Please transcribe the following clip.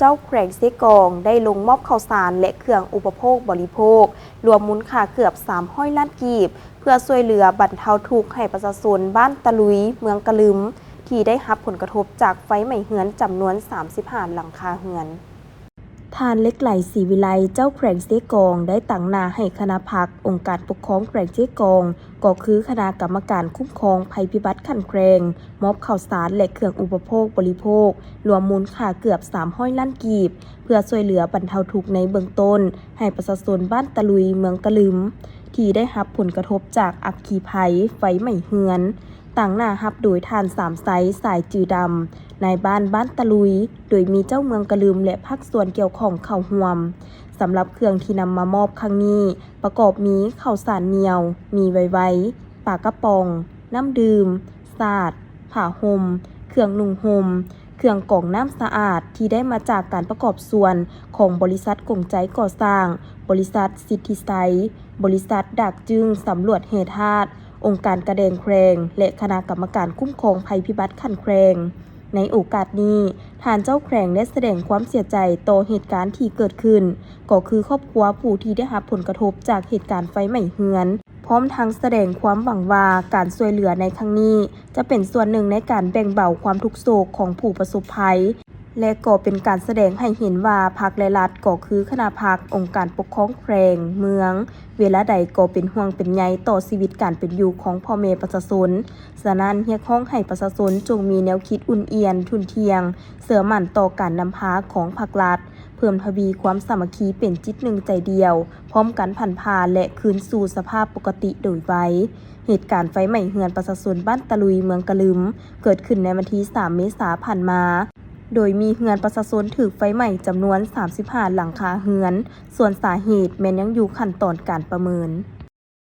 ເຈົ້າແຂວງເຊກອງ ໄດ້ລົງມອບເຂົ້າສານ ແລະ ເຄື່ອງອຸປະໂພກບໍລິໂພກ ລວມມູນຄ່າເກືອບສາມຮ້ອຍລ້ານກີບ ເພື່ອຊ່ວຍເຫຼືອບັນເທົາທຸກໃຫ້ປະຊາຊົນບ້ານຕະລຸຍ ເມືອງກະລຶມ ທີ່ໄດ້ຮັບຜົນກະທົບຈາກໄຟໄໝ້ເຮືອນຈຳນວນສາມສິບຫ້າຫຼັງຄາເຮືອນ. ທ່ານ ເລັກໄຫຼ ສີວິໄລ ເຈົ້າແຂວງເຊກອງ ໄດ້ຕາງໜ້າໃຫ້ຄະນະພັກອົງການປົກຄອງແຂວງເຊກອງ ກໍຄືຄະນະກຳມະການຄຸ້ມຄອງໄພພິບັດຂັ້ນແຂວງ ມອບເຂົ້າສານ ແລະ ເຄື່ອງອຸປະໂພກບໍລິໂພກ ລວມມູນຄ່າເກືອບສາມຮ້ອຍລ້ານກີບ ເພື່ອຊ່ວຍເຫຼືອບັນເທົາທຸກໃນເບື້ອງຕົ້ນ ໃຫ້ປະຊາຊົນບ້ານຕະລຸຍ ເມືອງກະລຶມ ທີ່ໄດ້ຮັບຜົນກະທົບຈາກອັກຄີໄພໄຟໄໝ້ເຮືອນ. ຕາງໜ້າຮັບໂດຍທ່ານ ສາມໄຊ ສາຍຈື່ດຳ ນາຍບ້ານບ້ານຕະລຸຍ ໂດຍມີເຈົ້າເມືອງກະລຶມ ແລະ ພາກສ່ວນກ່ຽວຂ້ອງເຂົ້າຮ່ວມ. ສຳລັບເຄື່ອງທີ່ນຳມາມອບຄັ້ງນີ້ ປະກອບມີເຂົ້າສານໜຽວ, ໝີ່ໄວໆ, ປາກະປ໋ອງ, ນ້ຳດື່ມ, ສາດ, ຜ້າຫົ່ມ, ເຄື່ອງນຸ່ງຫົ່ມ, ເຄື່ອງກອງນ້ຳສະອາດ ທີ່ໄດ້ມາຈາກການປະກອບສ່ວນຂອງບໍລິສັດກົງໄຈກໍ່ສ້າງ, ບໍລິສັດສິດທິໄຊ, ບໍລິສັດດາກຈຶງສຳຫຼວດແຮ່ທາດ, ອົງການກະແດງແຂວງ ແລະ ຄະນະກຳມະການຄຸ້ມຄອງໄພພິບັດຂັ້ນແຂວງ. ໃນໂອກາດນີ້, ທ່ານເຈົ້າແຂວງໄດ້ສະແດງຄວາມເສຍໃຈຕໍ່ເຫດການທີ່ເກີດຂຶ້ນ, ກໍຄືຄອບຄົວຜູ້ທີ່ໄດ້ຮັບຜົນກະທົບຈາກເຫດການໄຟໄໝ້ເຮືອນ, ພ້ອມທັງສະແດງຄວາມຫວັງວ່າການຊ່ວຍເຫຼືອໃນຄັ້ງນີ້ ຈະເປັນສ່ວນໜຶ່ງໃນການແບ່ງເບົາຄວາມທຸກໂສກຂອງຜູ້ປະສົບໄພ ແລະ ກໍເປັນການສະແດງໃຫ້ເຫັນວ່າພັກ ແລະ ລັດ ກໍຄືຄະນະພັກ, ອົງການປົກຄອງແຂວງ, ເມືອງ ເວລາໃດກໍເປັນຫ່ວງເປັນໃຍຕໍ່ຊີວິດການເປັນຢູ່ຂອງພໍ່ແມ່ປະຊາຊົນ. ສະນັ້ນ, ຮຽກຮ້ອງໃຫ້ປະຊາຊົນຈົ່ງມີແນວຄິດອຸ່ນອຽນ, ທຸ່ນທ່ຽງ, ເຊື່ອໝັ້ນຕໍ່ການນຳພາຂອງພັກລັດ, ເພີ່ມທະວີຄວາມສາມັກຄີເປັນຈິດໜຶ່ງໃຈດຽວ, ພ້ອມກັນຜັນຜ່ານ ແລະ ຄືນສູ່ສະພາບປົກກະຕິໂດຍໄວ. ເຫດການໄຟໄໝ້ເຮືອນປະຊາຊົນບ້ານຕະລຸຍ ເມືອງກະລຶມ ເກີດຂຶ້ນໃນວັນທີສາມເມສາຜ່ານມາ, ໂດຍມີເຮືອນປະຊາຊົນຖືກໄຟໄໝ້ຈຳນວນສາມສິບຫ້າຫຼັງຄາເຮືອນ, ສ່ວນສາເຫດແມ່ນຍັງຢູ່ຂັ້ນຕອນການປະເມີນ.